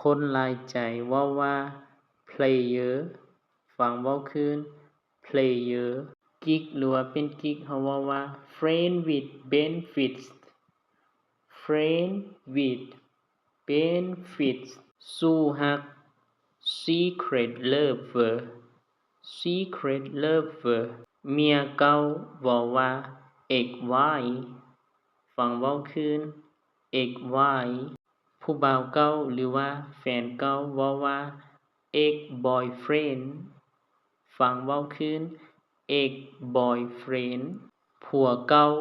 ຄົນຫຼາຍໃຈເວົ້າວ່າ ເພລເຢີ ຟັງເວົ້າຄືນ ເພລເຢີ. ກິກ ຫຼືວ່າເປັນກິກ ເຮົາເວົ້າວ່າ friend with benefits, friend with benefits. ຊູ່ຮັກ secret lover, secret lover. ເມຍເກົ່າເວົ້າວ່າ ex-wife, ຟັງເວົ້າຄືນ ex-wife. ຜູ້ບ່າວເກົ່າ ຫຼືວ່າແຟນເກົ່າເວົ້າວ່າ ex-boyfriend, ຟັງເວົ້າຄືນ ex-boyfriend. ຜົວເກົ່າ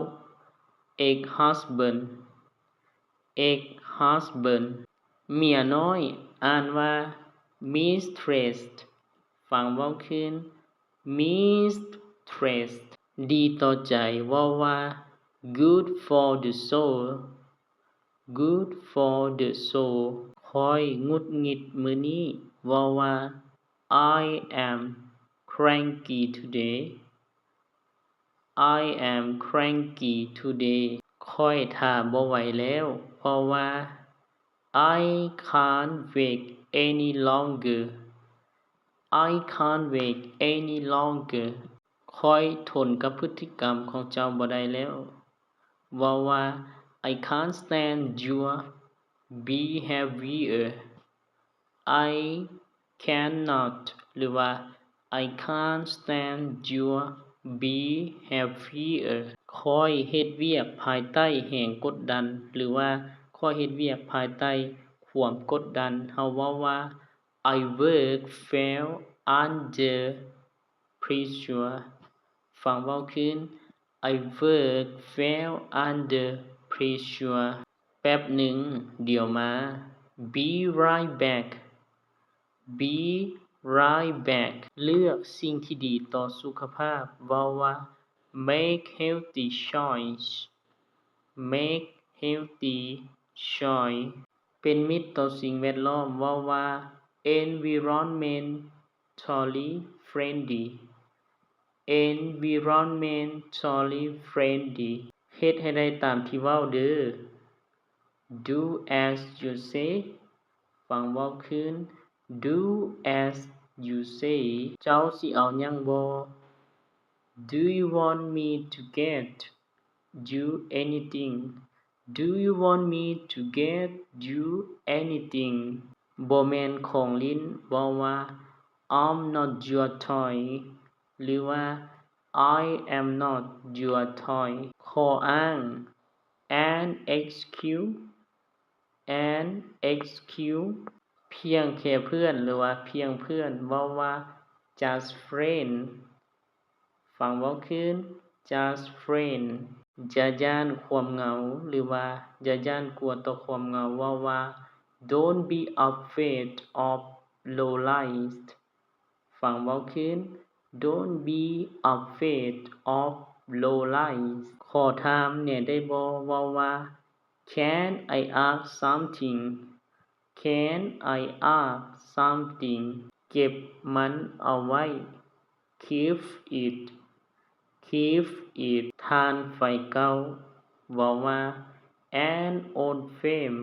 ex-husband, ex-husband. ເມຍນ້ອຍ ອ່ານວ່າ mistress, ຟັງເວົ້າຄືນ mistress. ດີຕໍ່ໃຈເວົ້າວ່າ good for the soul, good for the soul. ຂ້ອຍຫງຸດຫງິດມື້ນີ້ ເວົ້າວ່າ I am cranky today, I am cranky today. ຂ້ອຍຖ້າບໍ່ໄຫວແລ້ວ ເພາະວ່າ I can't wait any longer, I can't wait any longer. ຂ້ອຍທົນກັບພຶດຕິກຳຂອງເຈົ້າບໍ່ໄດ້ແລ້ວ. ເວົ້າວ່າ I can't stand your behaviour, I cannot ຫຼືວ່າ I can't stand your behaviour. ຂ້ອຍເຮັດວຽກພາຍໃຕ້ແຮງກົດດັນ ຫຼືວ່າ ຂ້ອຍເຮັດວຽກພາຍໃຕ້ຄວາມກົດດັນ. ເຮົາເວົ້າວ່າ I work well under pressure, ຟັງເວົ້າຄືນ I work well under pressure. ແປັບໜຶ່ງ ດຽວມາ. Be right back, be right back. ເລືອກສິ່ງທີ່ດີຕໍ່ສຸຂະພາບ ເວົ້າວ່າ make healthy choice, make healthy choice. ເປັນມິດຕໍ່ສິ່ງແວດລ້ອມ ເວົ້າວ່າ environment tally friendly, environmentally friendly. ເຮັດໃຫ້ໄດ້ຕາມທີ່ເວົ້າເດີ້. Do as you say, ຟັງເວົ້າຄືນ Do as you say. ເຈົ້າຊິເອົາຫຍັງບໍ? Do you want me to get you anything? Do you want me to get you anything? ບໍ່ແມ່ນຂອງຫຼິ້ນ ເວົ້າວ່າ I'm not your toy ຫຼືວ່າ I am not your toy. ຂໍ້ອ້າງ an excuse, an excuse. ພຽງແຄ່ເພື່ອນ ຫຼືວ່າພຽງເພື່ອນ ເວົ້າວ່າ just friend. ຟັງເວົ້າຄືນ just friend. ຢ່າຢ້ານຄວາມເຫງົາ ຫຼືວ່າຢ່າຢ້ານກົວຕໍ່ຄວາມເຫງົາ ເວົ້າວ່າ Don't be afraid of loneliness. ຟັງເວົ້າຄືນ Don't be afraid of loneliness. ຂໍຖາມແດ່ໄດ້ບໍ່? ເວົ້າວ່າ Can I ask something? Can I ask something? ເກັບມັນເອົາໄວ້. Keep it, keep it. ຖ່ານໄຟເກົ່າ ເວົ້າວ່າ an old flame,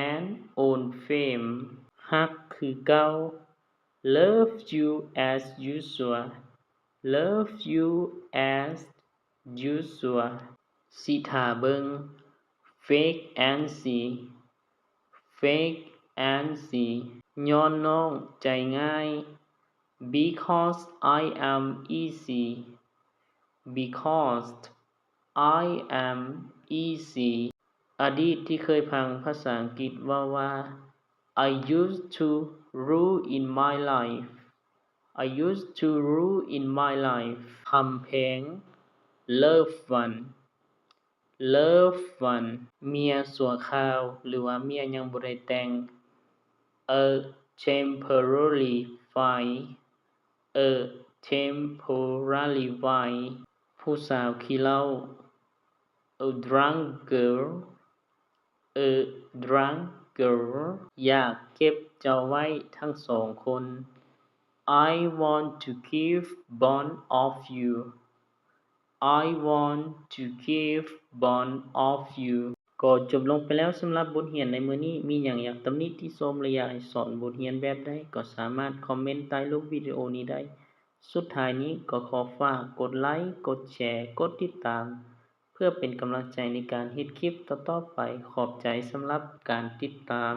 an old flame. ຮັກຄືເກົ່າ Love you as usual, love you as usual. ຊິຖ້າເບິ່ງ wait and see, wait and see. ຍ້ອນນ້ອງໃຈງ່າຍ Because I am easy, because I am easy. ອະດີດທີ່ເຄີຍຟັງພາສາອັງກິດເວົ້າວ່າ I used to rule in my life, I used to rule in my life. ຄຳແພງ loved one, loved one. ເມຍຊົ່ວຄາວ ຫຼືວ່າເມຍຍັງບໍ່ໄດ້ແຕ່ງ a temporary wife, a temporary wife. ຜູ້ສາວຂີ້ເຫຼົ້າ a drunk girl, a drunk girl. ຢາກເກັບເຈົ້າໄວ້ທັງສອງຄົນ I want to keep both of you, I want to keep both of you. ກໍຈົບລົງໄປແລ້ວສຳລັບບົດຮຽນໃນມື້ນີ້. ມີຫຍັງຢາກຕຳໜິຕິຊົມ ຫຼື ຢາກໃຫ້ສອນບົດຮຽນແບບໃດ ກໍສາມາດຄອມເມັນໃຕ້ຮູບວິດີໂອນີ້ໄດ້. ສຸດທ້າຍນີ້ກໍຂໍຝາກກົດໄລ, ກົດແຊ, ກົດຕິດຕາມ ເພື່ອເປັນກຳລັງໃຈໃນການເຮັດຄລິບຕໍ່ໆໄປ. ຂອບໃຈສຳລັບການຕິດຕາມ.